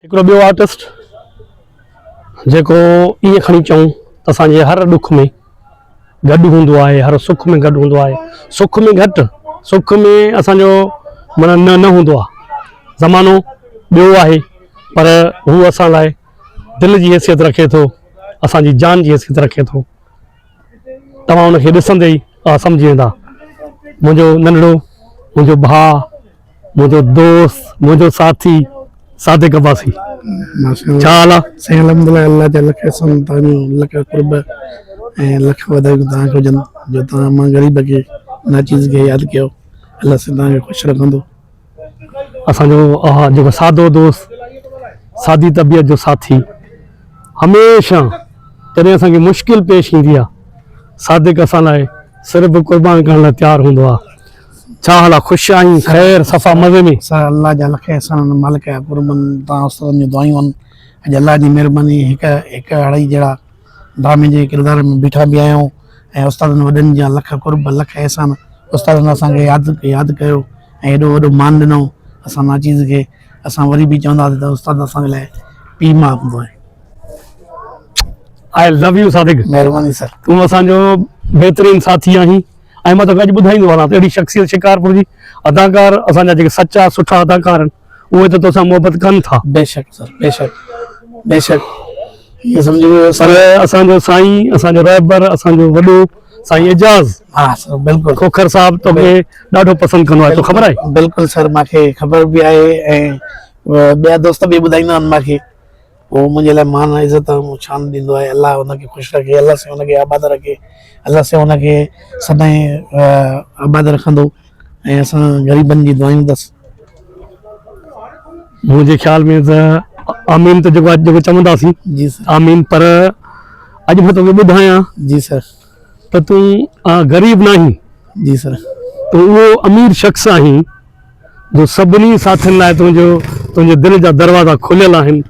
هڪڙو ٻيو آرٽسٽ جيڪو ائين کڻي چئون ته اسان جي هر ڏک ۾ گڏ هوندو آهي هر سک ۾ گڏ هوندو آهي سک ۾ گهٽ سک ۾ اسانجو معنيٰ نه نه هوندو آهي زمانو ٻيو آهي پر هو اسان لاء دل جي حيثيت رکي ٿو اسانجي جان جي حيثيت رکي ٿو توهان ان کي ڏسندي ئي اوهان سمجهي ويندا. منهنجو ننڍڙو، منهنجو ڀاء، منهنجو دوست، منهنجو ساٿي صادق عباسي. ڇا حال آ؟ سائين الحمدلله الله جا لک احسان توهان جو لک قرب ۽ لک واڌايون توهان کي هجن جو توهان مان غريب کي ناچيز کي ياد ڪيو الله سائين توهان کي خوش رکندو. اسان جو جيڪو سادو دوست سادي طبيعت جو ساٿي هميشه جڏهن اسان کي مشڪل پيش ايندي آ صادق اسان لاء سر به قربان ڪرڻ لاء تيار هوندو آ ڇا حال آ خوش آهين خير صفا مزي ۾. سر الله جا لک احسان آهن مالڪ جا قرب آهن توهان استادن جون دعائون آهن اڄ الله جي مهرباني هڪ هڪ اڙائي جهڙا ڊرامي جي ڪردار ۾ بيٺا به آهيون ۽ استادن وڏن جا لک قرب لک احسان استادن اسان کي ياد ياد ڪيو ۽ ايڏو وڏو مان ڏنو اسان ناچيز کي اسان وري به چونداسين ته استاد اسان جي لاء پيء ماء هوندو آهي. آء لو يو صادق. مهرباني سر. تون اسان جو بهترين ساٿي آهين ۽ مان توکي اڄ ٻڌائيندو هلان ته اهڙي شخصيت شڪارپور جي اداڪار اسان جا جيڪي سچا سٺا اداڪار آهن اهي ته توسان محبت ڪن ٿا. بيشڪ سر بيشڪ بيشڪ ائين سمجهو ويو سر. اسان جو سائين اسان جو رهبر اسان جو وڏو سائين اعجاز ها سر بلڪل کوکر صاحب توکي ڏاڍو پسند ڪندو آهي تو خبر آهي. بلڪل سر مانکي خبر به آهي ۽ ٻيا دوست به ٻڌائيندا آهن مانکي اهو منهنجي لاء مان عزت ۽ شان ڏيندو آهي الله ان کي خوش رکي الله سائين ان کي آباد رکي الله سائين ان کي سدائين آباد رکندو ۽ اسان غريبن جي دعائون اٿس. منهنجي خيال ۾ ته آمين ته جيڪو اڄ جيڪو چونداسين جي سر آمين پر اڄ مان توکي ٻڌايان جي سر ته تون غريب ناهين جي سر تون اهو امير شخص آهين جو سڀني ساٿين لاء تنهنجو تنهنجي دل جا دروازا کليل آهن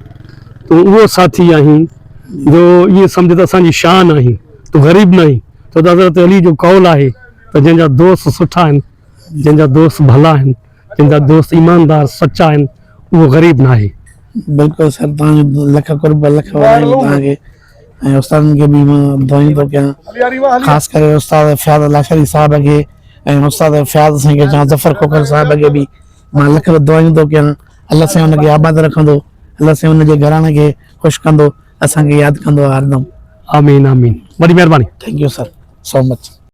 تون اهو ساٿي آهين جو ائين سمجھ ته اسان جي شان آهين تون غريب ناهين ڇو ته حضرت علي جو قول آهي ته جنهن جا دوست سٺا آهن، جنهن جا دوست ڀلا آهن، جنهن جا دوست ايماندار سچا آهن، اهو غريب ناهي. بلڪل سر توهان جو لک قرب لک واڌايون توهان کي ۽ استادن کي به مان دعائون ٿو ڪيان خاص ڪري استاد فياض لاشاري صاحب کي ۽ استاد فياض سائين کي چوان ظفر کوکر صاحب کي به مان لک دعائون ٿو ڪيان الله سائين ان کي آباد رکندو الله سائين ان جي گهراڻي کي خوش ڪندو اسان کي ياد ڪندو هردم آمين آمين وڏي مهرباني thank you sir so much.